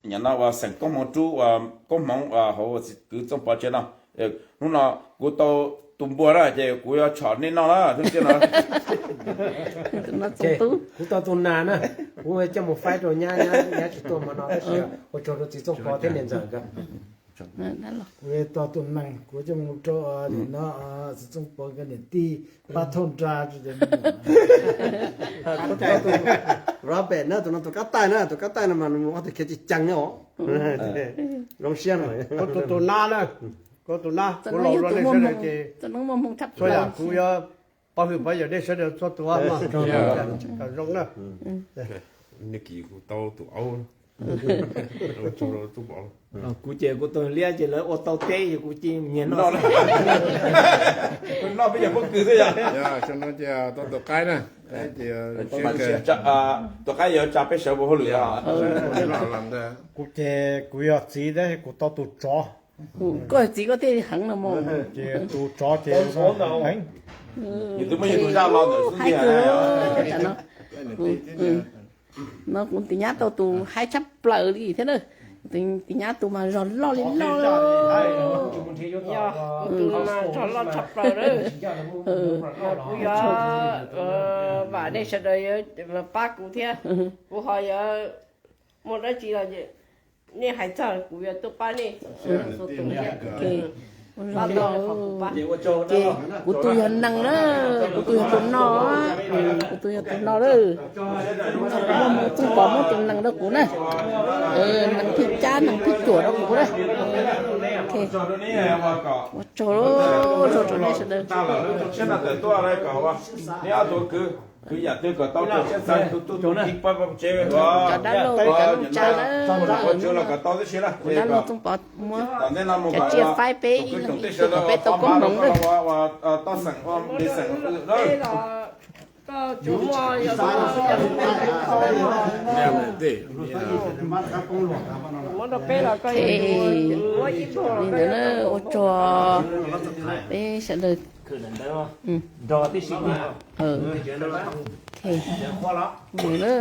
Nyob no uas xeem koob hmoov rub uas koob hmoov uas hauv kwv Txooj Pov tsev no. Hnub no kuv tau tus npua na ces kuv yuav tshom nej noj na tus tij no. Kuv tau tus nas na, kuv coj mus faib rau nyab, nyab tsis tuaj hmo no tab sis ua tsaug rau txiv Txooj Pov thiab niam ntxawm nkawd. Kuv tau tus nees kuv coj mus rau no txiv Txooj Pov nkawd niam tij pab thauj nra. Robert na, tus no tus kab taij na, tus kab taij no mas nws mus ua tus khiav tsis ceev os. Zoo siab no. Kuv tus tus nab na, kuv tus nab kuv laus luaj nej sawv daws ces txhua yam kuv yuav pov hwm pov yawm nej sawv daws txhua tus mas kom zoo na. Kuv tau tus aub, kuv ces kuv tus liab ces lawv ua tau teb ces kuv cia nyiag noj. Noj peb yog pob kws xwb yog. Tau tus qaib na, tus qaib yuav tsa peb sawv ua hauj lwm. Kuv ces kuv yog txiv tab kuv tau tus tsov. Koj txiv koj thiaj heev no mog. Ces tus tsov ces heev. Yus twb muaj yus tus zaj los ntawm xwb tiag. No kuv tus nyab tau tus haib tshaj plaws li thiab na. Tus nyab tus mas zog loj li loj. Yog kuv tus mas zog loj tshaj plaws na. Kuv yuav vam nej sawv daws yuav pab kuv thiab. Kuv ho yuav muaj dab tsi los nej hais txog kuv yuav tuaj pab nej. Ces kuv tus yog nees na, kuv tus yog tus no, kuv tus yog tus no lawm. Kuv muaj mus Txooj Pov muab tus nees rau kuv na. Nees thij cab nees thij cuam rau kuv na. Ua tsaug, tsaug rau nej sawv daws. Cov dab laug cov neej tsa na, kuv dab laug Txooj Pov muab cov tsiaj faib peb ib leeg ib tug kom peb tau koob hmoov na. Li ntawd na, ua tsaug peb sawv daws. Ntawd na.